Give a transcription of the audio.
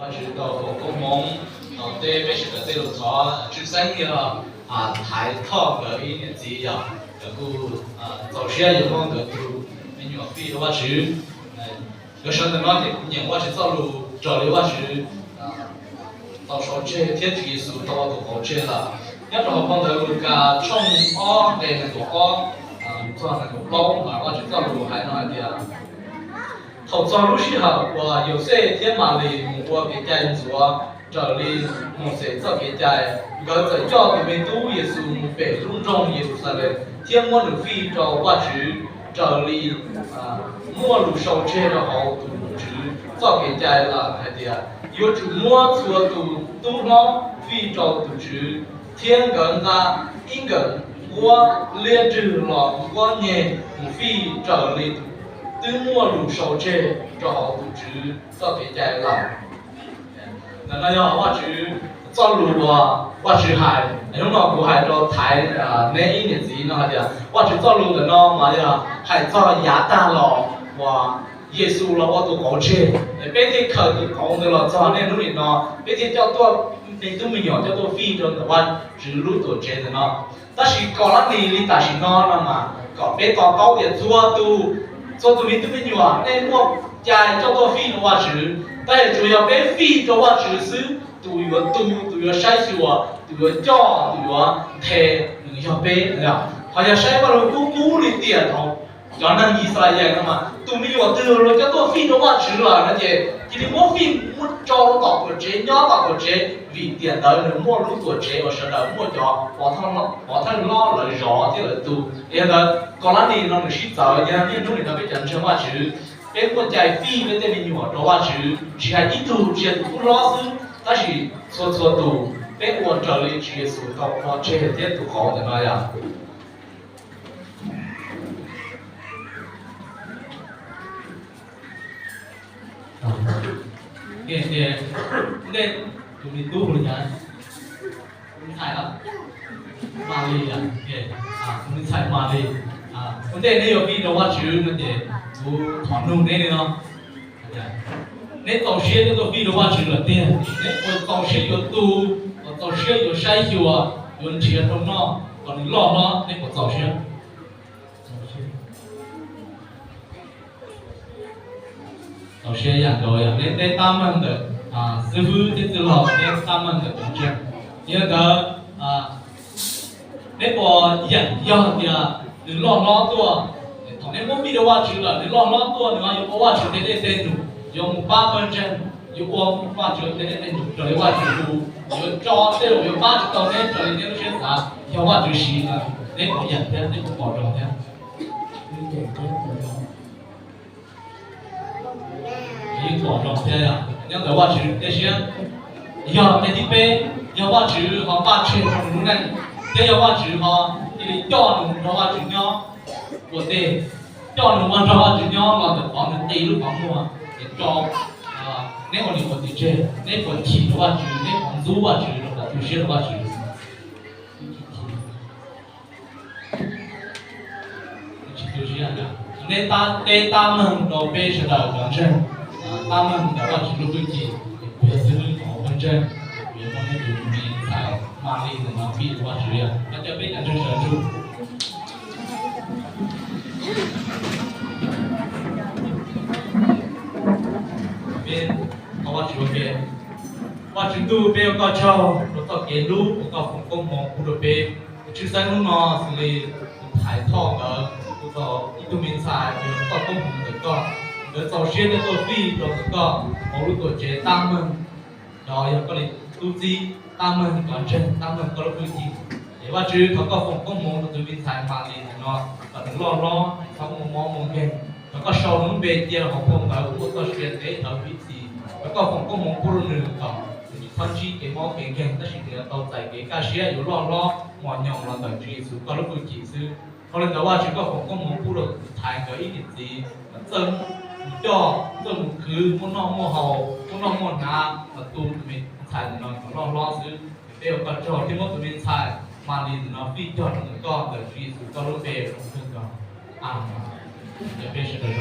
Vajtswv tau foom koob hmoov, tau teb peb sawv daws tej lus thov. Tshwj xeeb yog Thaiv Thoj nkawd ib niam txiv yog nkawd kuj txaus siab yuav muab nkawd tus me nyuam fij rau Vajtswv. Nkawd sawv ntawm no ces kuj nyeem Vajtswv txoj lus raws li Vajtswv tau sau tseg thiab Tswv Yexus tau ua tus qauv tseg lawm. Nyob rau hauv phau ntawv Lukas tshooj ob nqe nees nkaum ob txog nees nkaum plaub mas Vajtswv txoj lus hais no hais tias, thaum txog lub sij hawm uas Yauxej thiab Malis mus ua kev cai ntxuav raws li Mauxes txoj kev cai, nkawd txawm coj tus me tub Yexus mus pem lub nroog Yeluxalees thiab muab nws fij rau Vajtswv raws li muaj lus sau tseg rau hauv tus Tswv txoj kev cai lawm hais tias, yuav tsum muab txhua tus tub hlob fij rau tus Tswv, thiab nkawd nqa ib nkawm nquab liab nrwg los nquab nyeg mus fij raws li twb muaj lus sau tseg rau hauv tus Tswv txoj kev cai lawm. Ntawm no yog Vajtswv txoj lus uas Vajtswv hais. Hnub no kuv hais rau Thaiv neb ib niam txiv no hais tias Vajtswv txoj lus ntawm no mas yog hais txog yav tag los uas Yexus los ua tus qauv tseg. Peb thiaj khaws tus qauv ntawd los txog niaj hnub nim no, peb thiaj coj tuaj, me tub me nyuam coj tuaj fij rau ntawm Vajtswv lub tuam tsev ntawm no. Tab sis kom lab nis li tam sim no no mas kom peb to taub tias txhua tus, txhua tus me tub me nyuam nej muaj cai coj tuaj fij rau Vajtswv, tab sis tsuas yog peb fij rau Vajtswv xwb, tus yuav tu, tus yuav saib xyuas, tus yuav coj, tus yuav nthe, nws yog peb. Ho yog saib Vaj Lug Kub kub li tiam thaum cov neeg Yixalayees no mas tus me nyuam twg luag coj tuaj fij rau Vajtswv lawm no ces cia li muab fij muab tso rau tom tuam tsev, nyob tom tuam tsev, vim tiam ntawd nws muaj lub tuam tsev uas sawv daws muaj cov pov thawj hlob lawv zov thiab lawv tu. Yog li ntawd kom lab nis no nws sib txawv, yog niaj hnub nim no peb cov ntseeg Vajtswv, peb muaj cai fij peb tej me nyuam rau Vajtswv, tsis hais ib tug, tsis hais tus tub hlob xwb, tab sis txhua txhua tus peb ua raws li Tswv Yexus tau ua tseg thiab tus qauv ntawm no yog. Tus me tub hu li cas? Tus me ntxhais los? Malis. Tus me ntxhais Malis, ua ntej neb yuav fij rau Vajtswv no ces kuv thov nug neb li no: neb txaus siab coj tuaj fij rau Vajtswv lawm tiag? Neb puas txaus siab yuav tu, puas txaus siab yuav saib xyuas, yuav nrhiav rau noj kom nws loj hlob, neb puas txaus siab? Txaus siab yam nkaus yog neb teb tab meeg ntawm xib fwb thiab txwj laug, neb tab meeg ntawm cov ntseeg. Yog li ntawd neb puas yeem yog tias nws loj hlob tuaj, thaum neb muab fij rau Vajtswv lawm nws loj hlob tuaj nws ho yuav ua Vajtswv tej dej tej num, yuav mus pab pawg ntseeg, yuav ua Vajtswv tej dej tej num raws li Vajtswv hu, yuav tso tej uas yuav pab tsis tau neb raws li neb lub siab xav, yog Vajtswv siv no, neb puas yeem thiab neb puas pom zoo thiab? Yeej pom zoo thiab, nyob ntawm Vajtswv tej siab. Yog nqe thib peb, yog Vajtswv ho npaj tseg rau nws lub neej, thiab yog Vajtswv ho cia li coj nws mus nrog Vajtswv nyob ua ntej, coj nws mus nrog Vajtswv nyob los ntawm qhov nws qi lub qhov muag es tso neb ua niam ua txiv tseg, neb puas chim rau Vajtswv, neb puas ntxub Vajtswv los puas tu siab rau Vajtswv? Neb tab, teb tab meeg rau peb sawv daws cov ntseeg, tab meeg ntawm Vajtswv lub hwj chim, kuv yog xib hwb hauv pawg ntseeg, kuv yuav muab neb tus me ntxhais Malis ntawm no fij rau Vajtswv. Yog koj coj peb cov ntseeg sawv ntsug. Peb thov Vajtswv ua ke. Vajtswv ntuj, peb ua koj tsaug rau txoj kev hlub uas koj foom koob hmoov pub rau peb. Tshwj xeeb hnub no xws li tus Thaiv Thoj nkawd, tus tau ib tug me ntxhais uas yog txoj koob hmoov ntawm koj, nkawd txaus siab coj tuaj fij rau ntawm koj hauv lub tuam tsev tab meeg, los yog koj li tub txib tab meeg cov ntseeg, tab meeg koj lub hwj chim. Es Vajtswv, thov koj foom koob hmoov rau tus me ntxhais Malis ntawm no kom nws loj hlob, txhob muaj mob muaj nkeeg. Thov koj sau nws lub npe cia rau hauv phau ntawv uas muaj txoj sia ntev dhawv ib txhis. Thov koj foom koob hmoov pub rau nws kom nws tsis txhob ntsib kev mob kev nkeeg, tab sis nws yuav tau txais kev kaj siab, yuav loj hlob mos nyoos los ntawm Tswv Yexus koj lub hwj chim xwb. Dhau li ntawd Vajtswv, koj foom koob hmoov pub rau tus Thaiv nkawd ib niam txiv kom txawj mus coj, txawj mus khwv, muaj noj muaj haus, muaj noj muaj hnav, kom tu tus me ntxhais ntawm no kom loj hlob xwb. Peb ua koj tsaug thiab muab tus me ntxhais Malis ntawm no fij cog rau ntawm koj, ntawm Tswv Yexus koj lub npe, Amees. Peb sawv daws